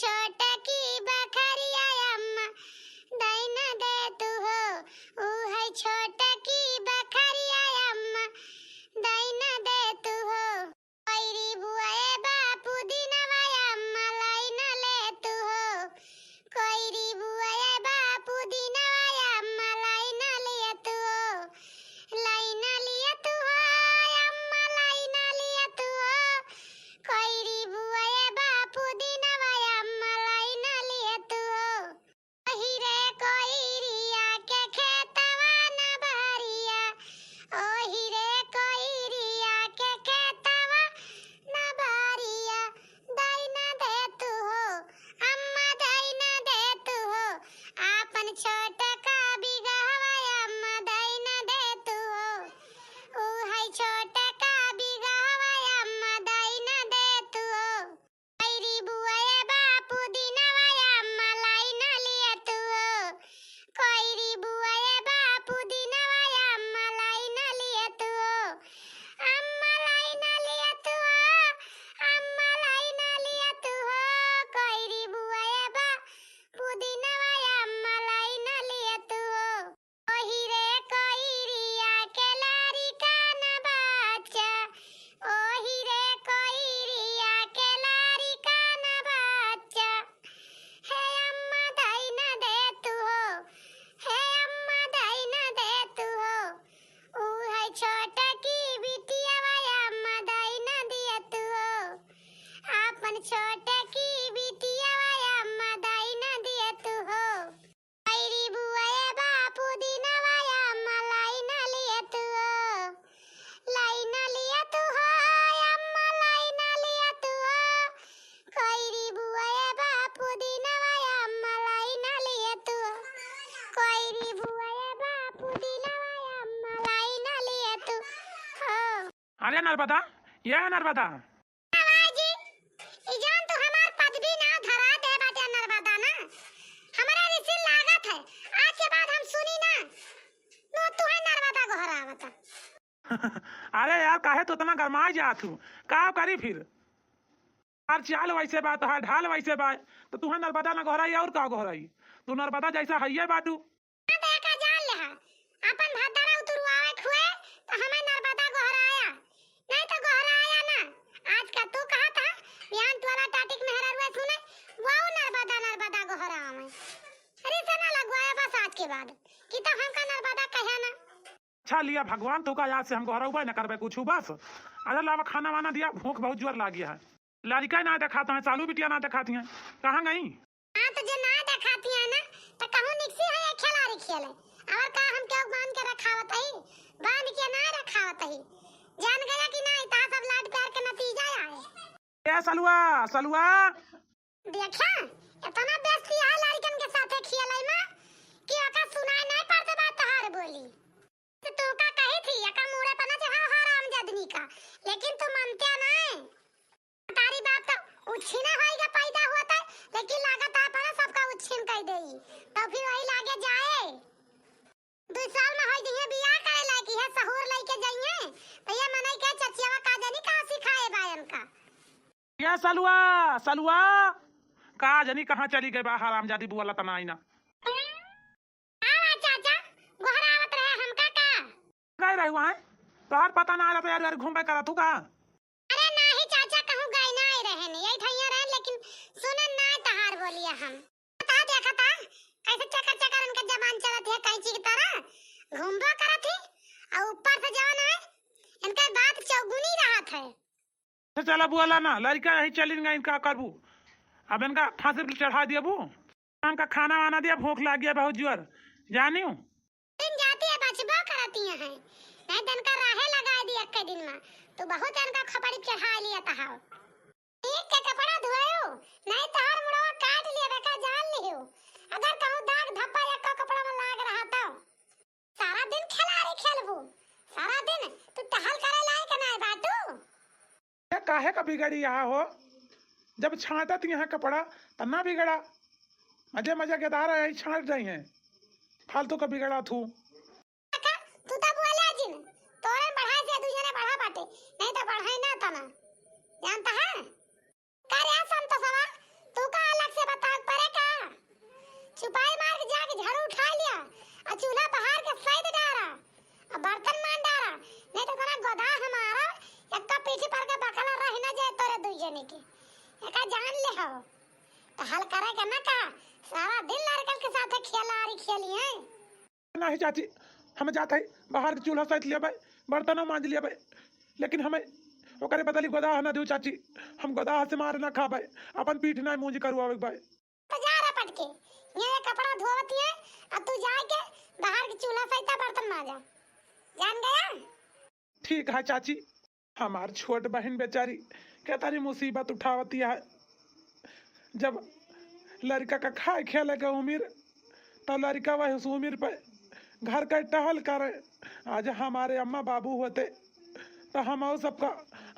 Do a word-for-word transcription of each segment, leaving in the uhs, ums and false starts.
छोटकी बखरिया अम्मा, दइन दे तू हो। ऊ है छोटकी बखरिया अम्मा, दइन दे तू हो। कोइरी बुआए बा पुदिनवा अम्मा, लइन ले तू हो। कोइरी बुआए बा पुदिनवा अम्मा, लइन ले तू हो। लइन ले तू हो अम्मा, लइन ले तू हो। कोइरी बुआए बा पुदिनवा अम्मा, लइन ले तू हो। ओही रे कोइरिया के खेतवा न बहरिया, ओही रे कोइरिया के खेतवा न बहरिया, दइन दे तू हो अम्मा, दइन दे तू हो। आपन छोटका बिगहवा अम्मा, दइन दे तू हो। ऊ है छोटका बिगहवा अम्मा, दइन दे तू हो। कोइरी बुआए बा पुदिनवा अम्मा, लइन ले तू हो। कोइरी बुआए बा पुदिनवा अम्मा, लइन ले तू हो। अम्मा लइन ले तू हो, अम्मा लइन ले तू हो। कोइरी बुआए बा पुदिनवा अम्मा, लइन ले तू हो। ओही रे कोइरिया के लारी कान बच्चा, ओही रे कोइरिया के लारी कान बच्चा। हे अम्मा दइन दे तू हो, हे अम्मा दइन दे तू हो। ऊ है छोटकी बिटिया अम्मा दइन दे तू हो। आपन छोटकी बिटिया अम्मा दइन दे तू हो। कोइरी बुआए बा पुदिनवा अम्मा लइन ले तू हो। लइन ले तू हो अम्मा लइन ले तू हो। कोइरी बुआए बा पुदिनवा अम्मा लइन ले तू हो। कोइरी बुआए बा पुदिनवा अम्मा लइन ले तू हो। अरे नर्मदा, ये है नर्मदा। बाजी, ई जौन तू हमार पदवी ना धरा दे बाटे नर्मदा ना, हमरा रिसिन लागत है। आज के बाद हम सुनी ना, नो तू है नर्मदा गोहरावता। अरे यार, काहे तू इतना गरमाई जात हूँ? का करी फिर? यार चाल वैसे बा, तोहार ढाल वैसे बा, तो तू है नर्मदा ना गोहराई और का गोहराई? तू नर्मदा जैसा हइये बाटू। हाँ, तो एका जान लेहा, अपन भद्दरा उतुरवावे खुए, तो हमें नर्मदा गोहराया, नहीं तो गोहराया ना। आज का तू कहा था, बिहान टोला टाटिक मेहररुआ सुने, वो नर्मदा, नर्मदा गोहरावे। अरे से ना लगवाया बस आज के बाद, कि तो हमका नर्मदा कहा ना। अच्छा लिया भगवान, तू का याद से हम गोहरउबे न करबे कुछ बस। अरे लावा खाना वाना दिया, भूख बहुत जोर लागी है। लड़का ना देखात है, सालू बिटिया ना देखाती है, कहाँ गई? हाँ, तो जे ना देखाती है ना, तो कहूँ निकसी है ये खेलारी खेले। और का हम केहू बांध के रखावत ही? बांध के ना रखावत ही। जान गया कि ना, इतना सब लाड प्यार के नतीजा आए। ए सलुआ, सलुआ। देखा, इतना बेइज्जती है लड़कन के साथे खेले में कि ओका सुनाई नहीं पड़त बा तोहार बोली। तो तू का कही थी, एका मुड़े पर ना चढ़ाओ हराम जदनी का, लेकिन तू मनते नहीं। तारी बाप तो उछिना होइगा पैदा होता है, लेकिन लागत है पर सबका उछिन कह देई, तो फिर वही लागे जाए। दो साल में होई जइहे बियाह करे लायक, इहे सहूर लइके जइहे, तो ये मनई के चचियावा का जानी का सिखाए बा इनका। ये सलुआ, सलुआ, का जानी कहाँ चली गई बा हरामजादी बुआ लतना आईना। का बा चाचा, गोहरावत रहे हमका का? गए रहे वहाँ, तोहार पता ना रहता यार, यार घूमबे करत हूँ का? अरे नाही चाचा, कहूँ गए ना आए रहे नहीं, यही ठैया रहे, लेकिन सुनन ना तहार बोलिया हम। बता देखा था, कैसे चकर चकर इनका जबान चलत है, कैंची की तरह घूमबो करत ही, और ऊपर से जवन है, इनका बात चौगुनी रहत है। तो चला बुआला ना, लड़का यही चलिन गए, इनका करबू, अब इनका फांसी पर चढ़ा दियबू। इनका खाना वाना दिया, भूख लाग गया बहुत जोर, जानियो। दिन जाती है बचबो करती है, नहीं तो इनका राहे लगा दिया एक दिन में, तो बहुत इनका खपड़ी चढ़ा लिया तहाओ। एक के कपड़ा धोयो, नहीं तहार मुड़वा काट लिया बेका जान लियो। अगर कहूँ दाग धब्बा एक कपड़ा में लाग रहा तो। सारा दिन खेलारी खेलबू, सारा दिन तू टहल करे लायक नाय बाटू। ये काहे का बिगड़ी यहाँ हो? जब छांटत यहाँ कपड़ा, त ना बिगड़ा। मजे मजे के दारा यही छांट रही हैं, फालतू का बिगड़ा थू। काका, तू तो बोले जिन, तोरे बढ़ाए से दू जने बढ़ा बाटे, नहीं तो बढ़ाए ना तना। जानता है? का रे संतोषवा, तू का अलग का ना का, सारा दिन लड़कन के साथ खेला आरी खेली है। नहीं चाची, हम जात है बाहर के चूल्हा सैत लेबै, बर्तनों मांज लेबै, लेकिन हमें ओकरे बदली गोदाह ना दियो चाची, हम गोदाह से मार ना खाबै, अपन पीठ ना मूंज करवावे भाई। तो जा रहा पटके, ये कपड़ा धोवती है, अब तू जाए के बाहर के चूल्हा सैता बर्तन मांजा, जान गया? ठीक है चाची। हमार छोट बहिन बेचारी केतरी मुसीबत उठावती है। जब लड़का का खाए खेले के उमिर, तो लड़का वह उस उमिर पे घर का टहल करे। आज हमारे अम्मा बाबू होते, तो हम सबका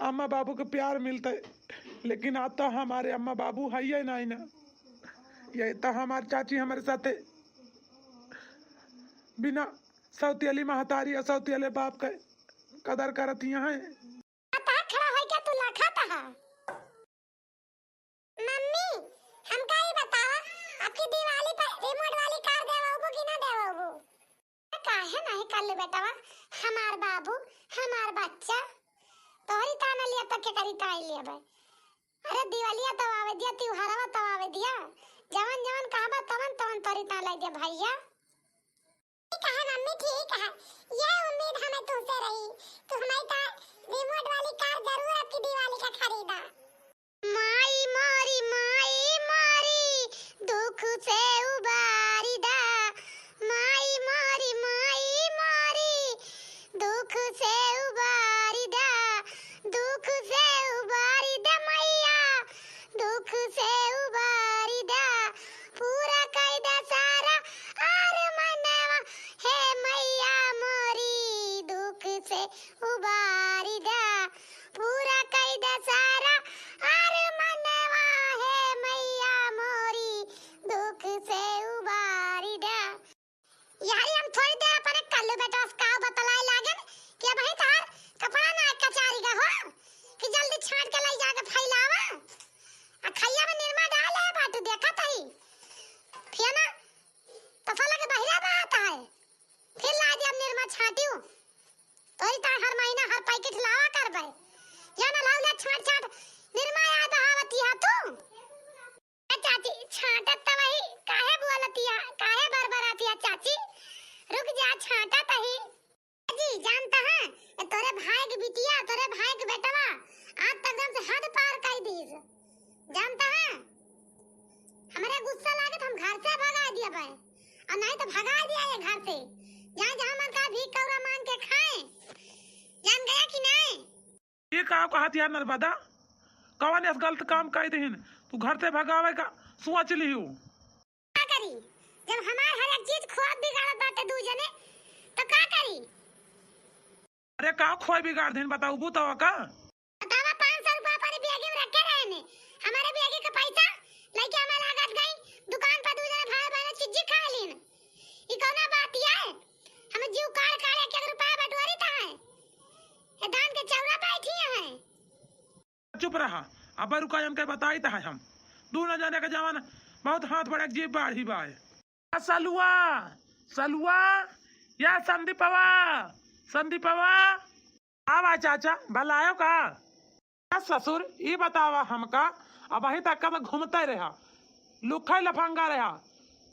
अम्मा बाबू के प्यार मिलते, लेकिन आज तो हमारे अम्मा बाबू है ही नहीं ना। यही तो हमार चाची हमारे साथे बिना सौतियली महतारी और सौतियले बाप के कदर करत यहाँ है। अतः खड़ा होइके तू लखत हा। मम्मी, हमका ई बतावा, अबकी दिवाली पर रिमोट वाली कार देवाबू कि ना देवाबू? काहे नहीं कल्लू बेटवा, हमार बाबू, हमार बच्चा, तोहरी ताना लिया तो केकरी ताई लेबे? अरे दिवालिया तो आवे दिया, त्योहारवा तो आवे दिया, जवन जवन कहबा तवन तवन तोहरी ताना लाई दे भैया। ठीक है मम्मी, ठीक है, यह उम्मीद हमें तुमसे रही। तू हमारी कार, रिमोट वाली कार जरूर अबकी दिवाली का खरीदा। माई मोरी, माई मोरी, दुख से उबारी दा। माई मोरी, माई मोरी, दुख से उबारी दा। दुख से उबारी दा मैया, दुख से उबारी दा। पूरा कई दा सारा आर मनवा, हे मैया मोरी, दुख से उबारी दा। पूरा कई दा सारा आर मनवा, हे मैया मोरी, दुख से उबारी दा। यारी हम थोड़ी देर अपने कल्लू बेटवा से काव बतलाए लागन कि अबहीं तहार कपड़ा ना कचारी गा हो, कि जल्दी छांट के लाई जाके फैलावा। आ खैया में निरमा डाले है बाटू, देखत हई। फिर ना तसला के बहिरा बहात है, फिर ला दे अब निरमा छाटियो। तोरी ता हर महीना हर पैकेट लावा करबे। या ना लाउला छाट छाट निरमा याद बहावती है तू। ए चाची, छाटत त वही, काहे बोलतिया, काहे बरबरातिया चाची? रुक जा, छाटत ही। जी, जानता है, ये तोरे भाई के बिटिया, तोरे भाई के बेटवा, आज तक एकदम से हद पार कर दीस। जानता है, हमरे गुस्सा लागे तो हम घर से भगा दिया बे, और नहीं तो भगा दिया ये घर से। जहाँ जहाँ मन का भीख कौरा मांग के खाए, जान गया कि नहीं? ये का कहत यार नर्मदा, कवन ऐस गलत काम कई दिहिन, तू घर से भगावे का सोच लिहू? का करी, जब हमार हर एक चीज खोब बिगाड़त बाटे दू जने, तो का करी? अरे का खोई बिगाड़ दिन बताऊ बू तो का? बतावा, पाँच सौ रुपया अपने बैगे में रखे रहे ने, हमारे बैगे का पैसा लेके हमें लागत गई दुकान पर दू जने भाई बहन चिज्जी खा लीन। ई कौना बात ये? हम जीव काढ़ काढ़ एक एक रुपया बटोरी ता है। ये धान के चौरा बैठी है। चुप रहा, अब रुका, इनके बताई ता है हम। दू न जाने के जवान बहुत हाथ बड़ा जीव बाढ़ी बाय। आ सलुआ, सलुआ, या संदीपवा, संदीपवा। आवा चाचा, भलायो का? आ ससुर, ई बतावा हमका, अबहीं तक का तो घूमते रहा, लुखई लफंगा रहा,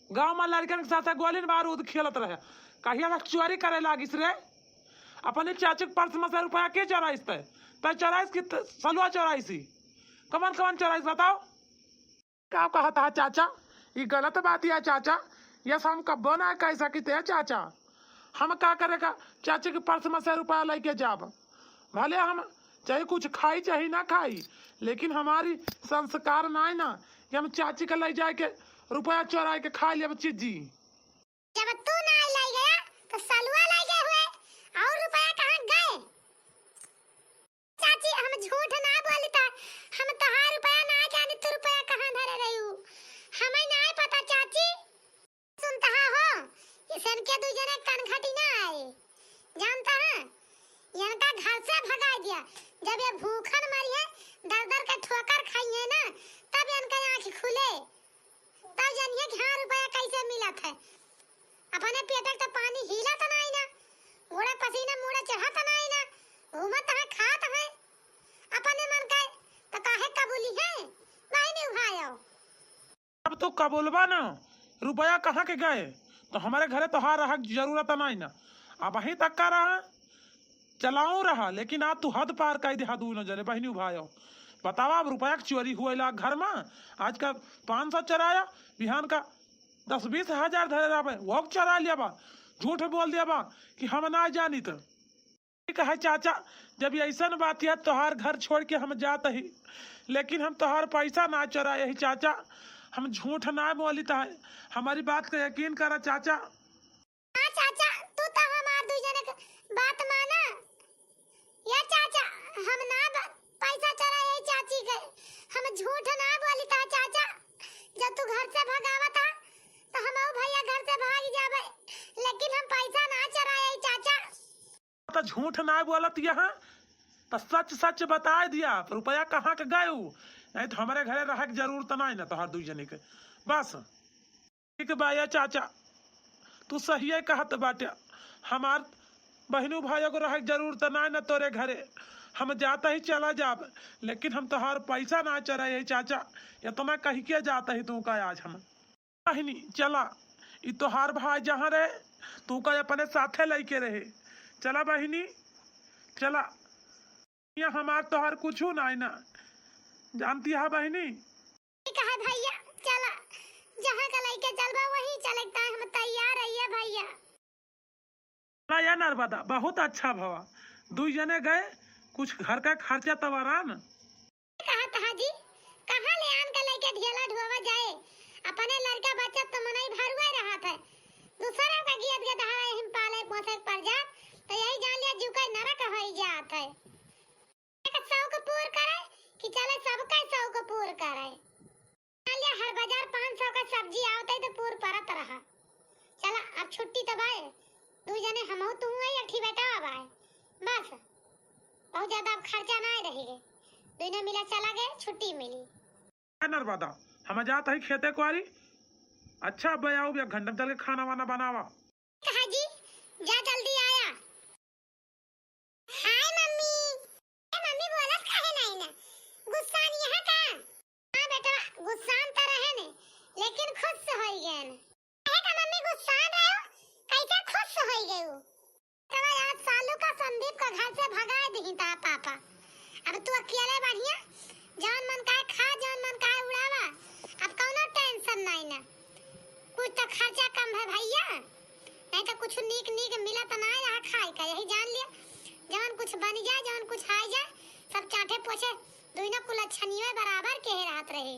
गाँव में लड़कन के साथ गोली बारूद खेलत रहा, कहिया तक चोरी करे लागिस रे? अपने चाचू के पर्स में से रुपया के चोराइस ते? ते चोराइस कि त-, सलुआ चोराइस ही? कमन कमन चोराइस बताओ? का कहत है चाचा? ई गलत बात है चाचा, यस हम कब्बो ना कह सकित है चाचा। हम का करे का चाची के पर्स में से रुपया लेके जाब? भले हम चाहे कुछ खाई चाहे ना खाई, लेकिन हमारी संस्कार ना है ना कि हम चाची के ले जाए के रुपया चोराए के खा लेब चीजी। जब तू ना ले गया तो सलुआ ले गए हुए, और रुपया कहाँ गए? चाची, हम झूठ ना बोलता, हम तोहार रुपया ना जानी, तू रुपया कहाँ धरे रही हूँ, हमें ना पता चाची। सुनता हो, इसन के दू जने कनखटी ना आए, जानता है, इनका घर से भगा दिया। जब ये भूखन मरी है, दर दर के ठोकर खाई है ना, तब इनका आँख खुले। तब जानिए कि हाँ, रुपया कैसे मिलत है। अपने पेट के तो पानी हिलत नाई ना, गोड़े पसीना मुड़े चढ़त नाई ना, घूमत है, खात है, अपने मन के तो काहे कबूली है, नहीं निभायो। अब तू का बोलबा ना, रुपया कहाँ के गए? तो हमरे घरे तोहार रहक जरूरत नाहीं ना। अबहीं तक का रहा, चलाऊ रहा, लेकिन आज तू हद पार कइ दिहा दूनो जने बहिनी भायो। बतावा, अब रुपया के चोरी हुए ला घर मा। आज का पाँच सौ चोराया, बिहान का दस बीस हजार धरे रहबे, वो चोरा लिया बा, झूठ बोल दिया बा कि हम ना जानी तो। ठीक है चाचा, जब अइसन बात है, तोहार घर छोड़ के हम जात ही, लेकिन हम तोहार पैसा ना चोराए ही चाचा, हम झूठ ना बोलित है, हमारी बात का यकीन करा चाचा। हाँ चाचा, तू तो हमार दुइ जने के बात माना। या चाचा, हम ना ब-, पैसा चोराए ही चाची के, हम झूठ ना बोलित है चाचा। जब तू घर से भगावत है, तो हम भैया घर से भाग जाबे, लेकिन हम पैसा ना चोराए ही चाचा। तो झूठ ना बोलत यहाँ, तो सच सच बताए दिया, रुपया कहाँ के गए उ? नहीं तो हमरे घरे रहे के जरूरत नहीं ना तोहार दुइ जने के। बस, ठीक बा या चाचा, तू सहिए कहत बाटे, हमार बहिनू भाइयों को रहे के जरूरत नहीं ना तोरे घरे, हम जाता ही चला जाब, लेकिन हम तोहार पैसा ना चोराए चाचा, इतना कह के जाता ही तू का आज हम। बहिनी, चला, ई तोहार भाई जहाँ रहे, तू का अपने साथे लइके रहे। चला बहिनी, चला। यहाँ हमार तोहार कुछू नाई ना। जानती है बहिनी? ठीक है भैया, चला, जहाँ का लइके चलबा वहीं चले, ताई हम तैयार रहिए भैया। ना या नर्मदा, बहुत अच्छा भवा। दुई जने गए, कुछ घर का खर्चा तो आराम। कहत हा जी, कहाँ ले आन के लइके ढेला ढुआवा जाए? अपने लड़का बच्चा तो मनई भरुआ रहत है। दूसरा का गियत गदहा एहिम पाले पोसे के पड़ जात, तो यही जान लिया जीव का नरक होई जात है। एक शौक पूर करे कि चले सबका शौक पूर करे। मान लिया हर बाजार पाँच सौ का सब्जी आवत है तो पूर परत रहा। चला, अब छुट्टी तो बाए, दुई जने हमहू तू है, एक ठी बेटा बाए, बस बहुत ज्यादा अब खर्चा ना रही रे, दुइना मिला चला गए, छुट्टी मिली। ए नर्मदा, हम जात हई खेते कुआरी। अच्छा, अब आओ, एक घंटा में चल के खाना वाना बनावा। कहा जी, जा जल्दी आया। हाय मम्मी। ए मम्मी बोलत काहे नाही ना? गुस्सान यहाँ का? हाँ बेटा, गुस्सान त रहे ने, लेकिन खुश होई गए ने। काहे का मम्मी गुस्सान रहे हो? कैसे खुश होई गए हो? तब आज सालू का संदीप का घर से भगाए दिही ता पापा। अब तू अकेले बढ़िया, जौन मन काहे खा, जौन मन काहे उड़ावा। अब कौनो tension नाही ना। कुछ तो खर्चा कम है भैया, नहीं तो कुछ नीक नीक मिलत ना रहा खाए का। यही जान लिया, जवन कुछ बन जाए, जवन कुछ आए जाए, सब चाटे पोछे दुइनो कुलच्छनियो बराबर के रहत रहे।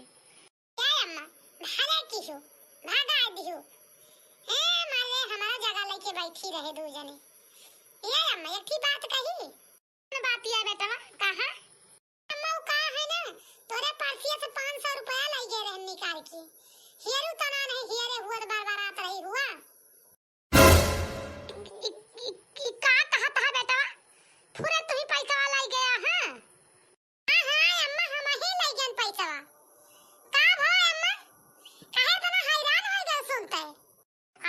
ए अम्मा, भगा दिहो, भगा दिहो। ए मारे, हमारा जगह लेके बैठी रहे दू जने। ए अम्मा, एक ही बात कही। कौन बात है बेटवा, कहा? अम्मा, वो का है ना, तोरे पर्सिया से पाँच सौ रुपया लइ गए रहन निकाल के। हियरू तना नहीं, हियरे हुआ तो बरबरात रही हुआ। इ, इ, इ का कहत हा बेटवा? पूरे तू ही पैसा लइ गया, हाँ? हाँ, हाँ, अम्मा, हम ही लइ गए पैसा। का भो अम्मा? काहे इतना हैरान हो गए सुनते?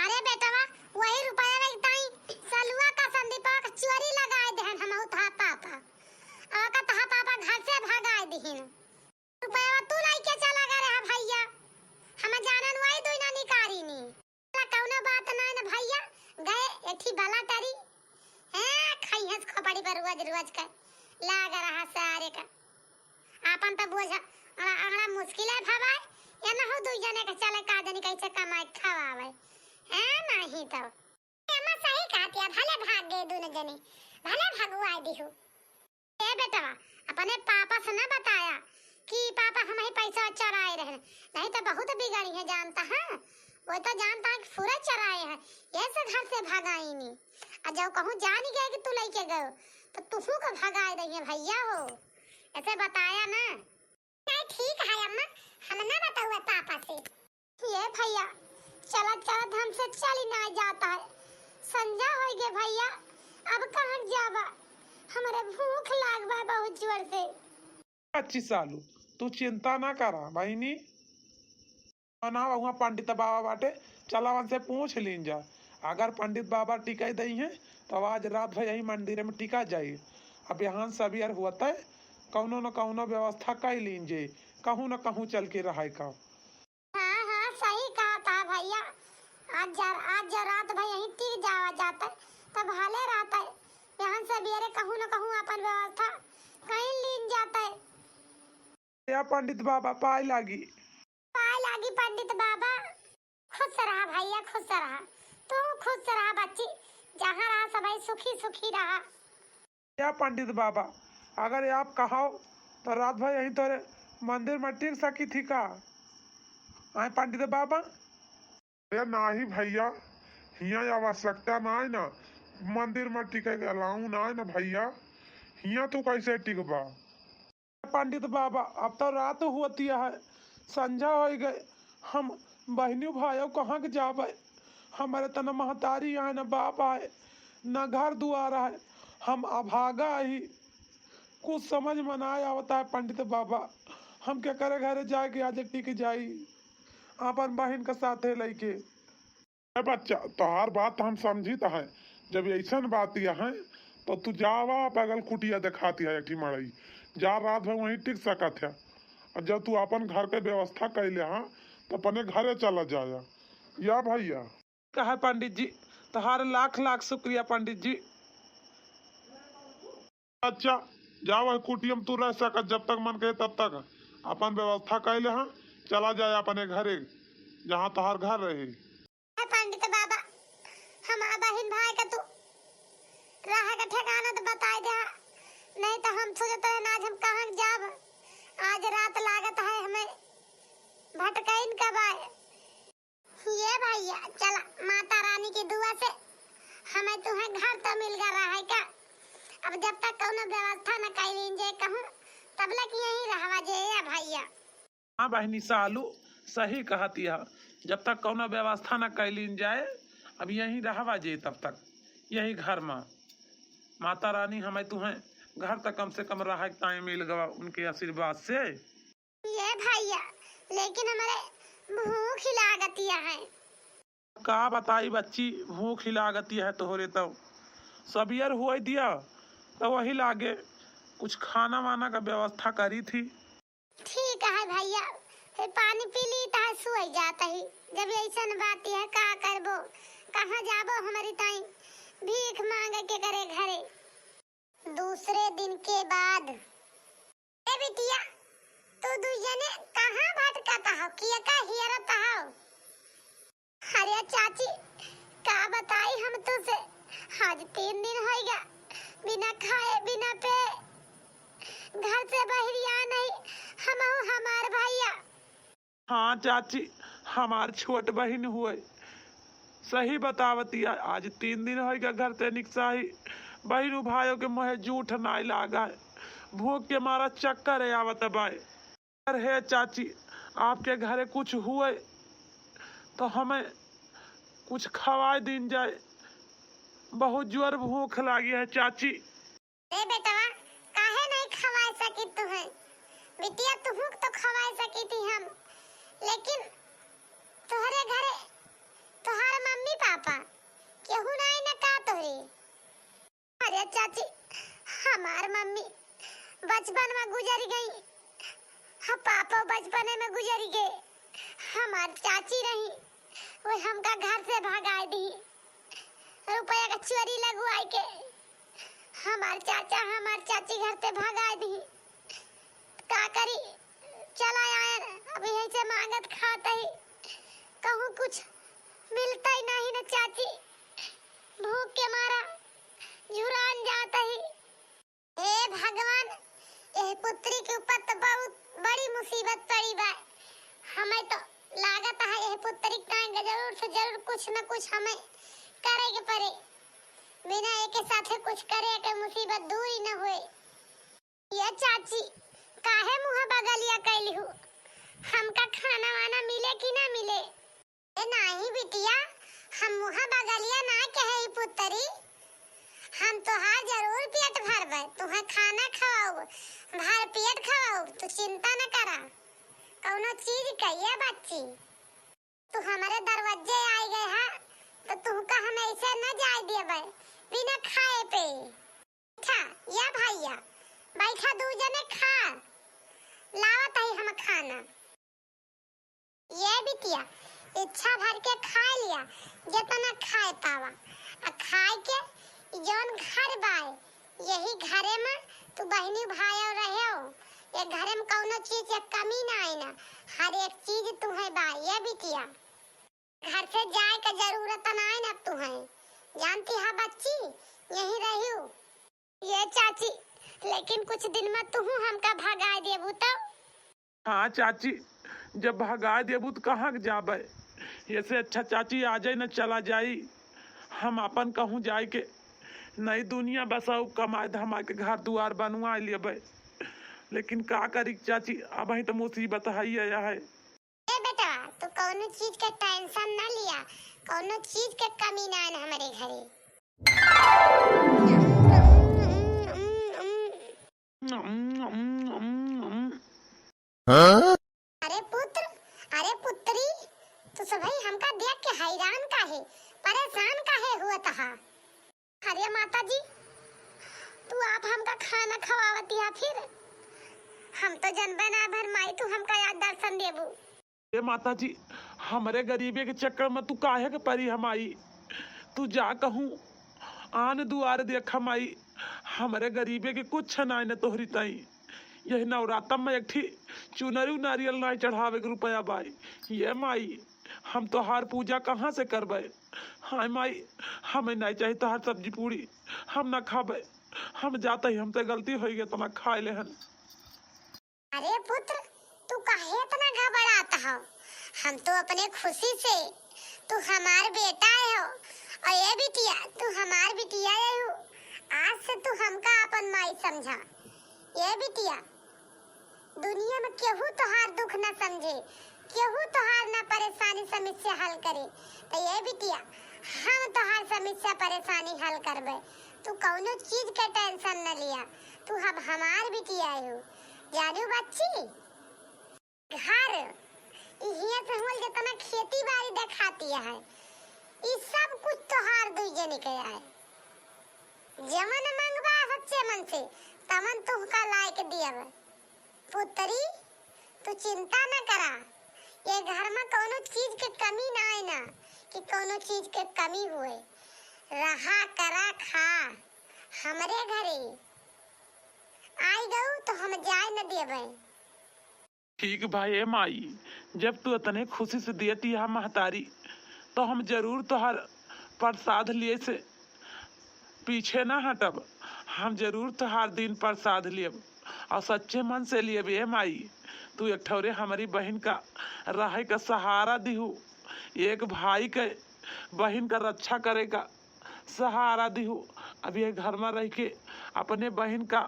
अरे बेटवा, वही रुपया में ताई सलुआ का संदीपवा का चोरी लगाए देहन हम तहा पापा। और का तहा पापा घर से भगाए दिहिन। रुपया तू लेके चला गए रहा भैया। हम जानन वही दुइना निकारी नी। कौनो बात ना न भैया, गए एठी बला टरी। हैं, खइहस खोपड़ी पर रोज रोज के। लाग रहा सारे का। आपन तो बोझ, अड़ा, अड़ा मुश्किल है भवाई, या ना हो दुई जने के चले का जनी कैसे कमाए खवावे। हैं, नहीं तो। अम्मा सही कहती है, भले भाग गए दोनों जने, भले भगवाए दिहु। ए बेटवा, अपने पापा से ना बताया कि पापा हम ही पैसा चुराए रहे, नहीं तो बहुत बिगड़ी है जानता है। वो तो जानता है कि पूरा चुराए हैं, ये से घर से भगाई नी। और जब कहूँ जान गए कि तू लेके गयो, तो तुहू को भगाए दइहे भैया हो, ऐसे बताया ना। नहीं, ठीक है अम्मा, हम ना बताउए पापा से। ये भैया, चलत चलत हमसे चली ना जाता है, संझा होई गे भैया, अब कहाँ जाबा? हमरे भूख लाग बा बहुत जोर से। अच्छी सालू, तू चिंता ना करा बहिनी, ना वहाँ पंडित बाबा बाटे, चला उनसे पूछ लीन जा। अगर पंडित बाबा टिकाई दई हैं, तो आज रात भर यही मंदिर में टिका जाई। अब यहाँ सबियर हुआ तय कौनो न कौनो व्यवस्था कई लीन जे, कहूँ न कहूँ चल के रहे का। हाँ, हाँ, जब रात भर यहीं टिक जावा जात है, तब भले रहत है। यहाँ से बियरे कहूँ न कहूँ अपन व्यवस्था कहीं लीन जात है। या पंडित बाबा, पाय लागी। पाय लागी पंडित बाबा। खुश रहा भैया, खुश रहा। तू खुश रहा बच्ची, जहाँ रहा सबई सुखी सुखी रहा। या पंडित बाबा, अगर आप कहो तो रात भर यहीं तोरे मंदिर में टिक सकी थी का? आए पंडित बाबा। अरे नाही भैया, हियाँ आवश्यकता नाही ना, मंदिर में टिके के अलाउ नाही ना भैया, हियाँ तू कैसे टिकबा? पंडित बाबा, अब तो रात होती है, संझा होइ गए, हम बहिनी भाइयों कहाँ के जाबे? हमारे त न महतारी आए, न बाप आए, न घर दुआर है, हम अभागा ही। कुछ समझ में ना आवता है पंडित बाबा, हम केकरे घरे जाए के आज टिक जाई अपन बहिन के साथे लइके। ए बच्चा, तोहार बात हम समझित है। जब ऐसन बात यह है, तो तू जावा बगल कुटिया देखाती है एक ठी मड़ई, जा रात भर वहीं टिक सकत है। और जब तू अपन घर के व्यवस्था कैले हाँ, तो अपने घरे चला जाया। या भैया। कहे पंडित जी, तोहार लाख लाख शुक्रिया पंडित जी। अच्छा, जा वह कुटिया में तू रह सकत, जब तक मन कहे तब तक अपन व्यवस्था कैले हाँ, चला जाए अपने घरे, जहाँ तोहार घर रहे। हे पंडित बाबा, हमार बहिन भाई का तू रहे का ठिकाना तो बताई दे, नहीं तो हम सोचत रहन आज हम कहाँ जाब, आज रात लागत है हमें भटकइन का बाय। ये भैया, चला, माता रानी की दुआ से हमें तुहें घर तो मिल गया रहे का। अब जब तक कौनो व्यवस्था न कैलीन जे कहूँ, तब लग यहीं रहवा जे या भैया। हाँ बहिनी सालू, सही कहत यह, जब तक कौनो व्यवस्था न कैलीन जाए, अब यहीं रहवा जे तब तक, यही घर में। माता रानी हमें तुहें घर तक कम से कम रहे के ताई मिल गवा उनके आशीर्वाद से। ये भैया, लेकिन हमरे भूख ही लागतिया है। का बताई बच्ची, भूख ही लागतिया है तोहरे तो। सबियर हुए दिया तो वही लागे कुछ खाना वाना का व्यवस्था करी थी। ठीक है भैया, फिर पानी पी ली तो सोई जात ही। जब ऐसन बात है का करबो, कहाँ जाबो हमारी ताई भीख मांगे के करे घरे। दूसरे दिन के बाद। ए बिटिया, तू दुई जने कहाँ भटकत हो, किया का हियरत हो? अरे चाची, का बताई हम तुसे, आज तीन दिन होइगा, बिना खाए, बिना पे, घर से बहरिया नहीं, हमहू हमार भैया। हाँ चाची, हमार छोट बहिन हुए। सही बतावतिया, आज तीन दिन होइगा घर से निकसाही। बहिन भाइयों के मुँहे जूठ नाई लागा है। भूख के मारा चक्कर आवत बाय। अरे हे चाची, आपके घरे कुछ हुए तो हमें कुछ खवाए दीन जाए। बहुत जोर भूख लागी है चाची। ए बेटवा, काहे नहीं खवाए सकी तुहे? बिटिया, तुहू के तो खवाए सकी थी हम, लेकिन तुहरे घरे तुहार मम्मी पापा केहू नहीं न का तोहरे? अरे चाची, हमार मम्मी बचपन में गुजर गई, हम पापा बचपने में गुजर गए। हमार चाची रही, वो हमका घर से भगाए दी, रुपया का चोरी लगवाई के। हमार चाचा, हमार चाची घर से भगाए दी। का करी, चला आयन, अब यही से मांगत खात ही, कहूँ कुछ मिलता ही नहीं न चाची, भूख के मारा झुरान जात ही। हे भगवान, एह पुत्री के ऊपर तो बहुत बड़ी मुसीबत पड़ी बा। हमें तो लागत है एह पुत्री के ताईं जरूर से जरूर कुछ न कुछ हमें करे के पड़े। बिना एके साथे कुछ करे के मुसीबत दूर ही न होए। ये चाची, काहे मुँह बगलिया कैली हूँ? हमका खाना वाना मिले कि ना मिले? ए नाही बिटिया, हम मुँह बगलिया ना कहे ही पुतरी। हम तोहार जरूर पेट भरबे, तुहे खाना खवाउब, भर पेट खवाउब, तू चिंता न करा, कौनो चीज कहिए बच्ची। तू हमरे दरवाजे आई गए हा, तो तुहका हम ऐसे न जाए देबे बिना खाए पे। अच्छा, या भैया, बैठा दू जने खा, लावत ही हम खाना। ये बिटिया, इच्छा भर के खाए लिया, जितना खाए पावा। आ खाए के ई जौन घर बाय, यही घरे में तू बहिनी भाई रहे हो। ये घरे में कौनो चीज के कमी ना आई ना, हर एक चीज तुहे बा ये बिटिया। घर से जाए के जरूरत ना आई ना तुहे, जानती है बच्ची, यही रहियो। ये चाची, लेकिन कुछ दिन में तुहू हमका भगाए देबू तो? हाँ चाची, जब भगाए देबू तो कहाँ के जाबे? ऐसे अच्छा चाची आ जाए न चला जाई। हम अपन कहूँ जाए के नई दुनिया बसाऊ, कमाए धमाए के घर दुआर बनवाए लेबे। लेकिन का करी चाची, अबहीं तो मुसीबत है ही है। ए बेटवा, तू कौनो चीज के tension ना लिया, कौनो चीज के कमी ना है हमरे घरे। अरे पुत्र, अरे पुत्री, तू सभई हमका देख के हैरान काहे, परेशान काहे हुआ तहा? अरे माता जी, तू आप हमका खाना खवावत या फिर? हम तो जनबे ना भर माई तू हमका आज दर्शन देबू। ए माता जी, हमरे गरीबे के चक्कर में तू काहे के परी हम आई? तू जा कहूँ आन दुआर देख हम आई, हमरे गरीबे के कुछ नाई न तोहरी ताई। यही नवरातम में एक ठी चुनरी नारियल नाई चढ़ावे के रुपया बाई। ये माई, हम तोहार पूजा कहाँ से करबे? हाय माई, हमें नाई चाही तोहार सब्जी पूड़ी, हम ना खाबे, हम जाते ही हमसे गलती होई गई, इतना खाए लेहन। अरे पुत्र, तू काहे इतना घबरात हो? हम तो अपने खुशी से, तू हमार बेटा है हो, और ये बिटिया, तू हमार बिटिया है हो। आज से तू हमका अपन माई समझा। ये बिटिया, दुनिया में केहू तोहार दुख ना समझे, केहू तोहार ना परेशानी समस्या हल करे। तो ये बिटिया, हम तोहार समस्या परेशानी हल करबे। तू कौनो चीज के tension न लिया, तू अब हमार बिटिया हो। जानू बच्ची, घर, ई हियां से हुल जितना खेती बाड़ी देखाती है, ई सब कुछ तोहार दुई जने के है। जवन मंगबा सच्चे मन से, तवन तुहका लाए के दियब। पुत्री, तू चिंता न करा, ये घर में कौनो चीज के कमी ना आए ना, कि कौनो चीज के कमी हुए। रहा करा खा, हमरे घरे आई गऊ तो हम जाए न देबे। ठीक बा ए माई, जब तू इतने खुशी से दियत यह महतारी, तो हम जरूर तोहर प्रसाद लिए से पीछे ना हटब। हम जरूर तोहार दिन प्रसाद लेब और सच्चे मन से लेब ए माई। तू एक ठौरे हमारी बहिन का रहे का सहारा दिहू, एक भाई के बहिन का रक्षा करे का सहारा दिहू। अब ये घर में रह के अपने बहिन का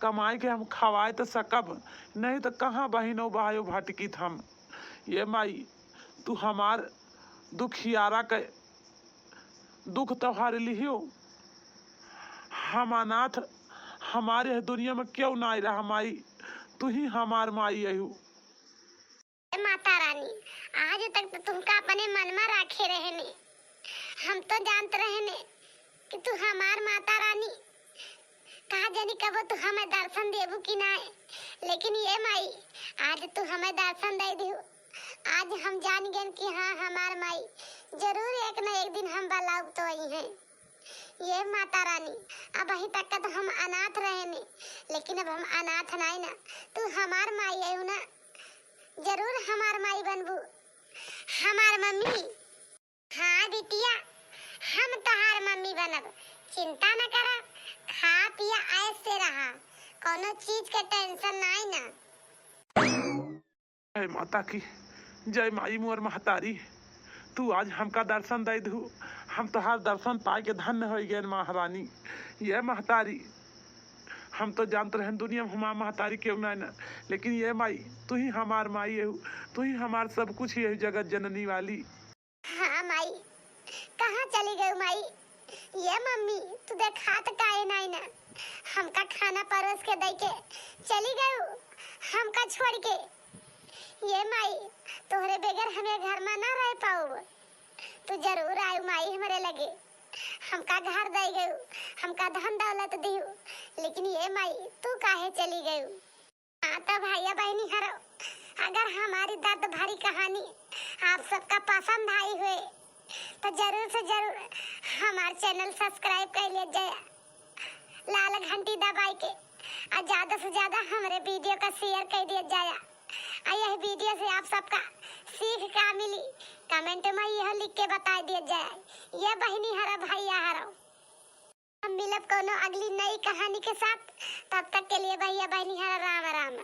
कमाई के हम खवाए तो सकब, नहीं तो कहाँ बहिनो भाइयो भटकित हम। ये माई, तू हमार दुखियारा के दुख तोहार लिहियो। हम अनाथ, हमारे यह दुनिया में क्यों ना रहा माई, तू ही हमार माई अहू। ए माता रानी, आज तक तो तुमका अपने मन में रखे रहने। हम तो जानत रहने कि तू हमार माता रानी, कहा जानी कबो तू हमें दर्शन देबू कि नाय। लेकिन ये माई, आज तू हमें दर्शन दे दिहू। आज हम जान गए कि हाँ, हमार माई जरूर एक न एक दिन हम बुलाउब तो आई हैं। ये माता रानी, अबहीं तक का तो हम अनाथ रहेने, लेकिन अब हम अनाथ नाई ना, तू हमार माई अहू ना, जरूर हमार माई बनबू, हमार मम्मी। हाँ बिटिया, हम तोहार मम्मी बनब, चिंता न करा, खा पिया ऐश से रहा, कौनो चीज के tension नाई ना। जय माता की, जय माई मोर महतारी, तू आज हमका दर्शन दे दू, हम तोहार दर्शन पाए के धन्य हो गए महारानी। ये महतारी, हम तो जानत रहन दुनिया में हमार महतारी केहू ना ना, लेकिन ये माई, तू ही हमार माई अहू, तू ही हमार सब कुछ, यही जगत जननी वाली। हाँ माई, कहाँ चली गयू माई? ये मम्मी, तू देखात काहे नाई ना? हमका खाना परोस के दे के चली गयू, हमका छोड़ के। ये माई, तोहरे बगैर हम ये घर में ना रह पाउब। तू जरूर आयू माई हमरे लगे। हमका घर दे गयू, हमका धन दौलत दियू, लेकिन ये माई, तू काहे चली गयू? हाँ तो भैया बहनी हरो, अगर हमारी दर्द भरी कहानी आप सबका पसंद आई हुए तो जरूर से जरूर हमार channel subscribe कर लिया जाए, लाल घंटी दबाई के, और ज्यादा से ज्यादा हमरे video का share कर दिया जाए। और यह video से आप सबका सीख का मिली, comment में यह लिख के बता दिया जाए। ये बहिनी हरा, भैया हरा, हम मिलब कोनो अगली नई कहानी के साथ। तब तक के लिए भैया बहिनी हरा, राम राम।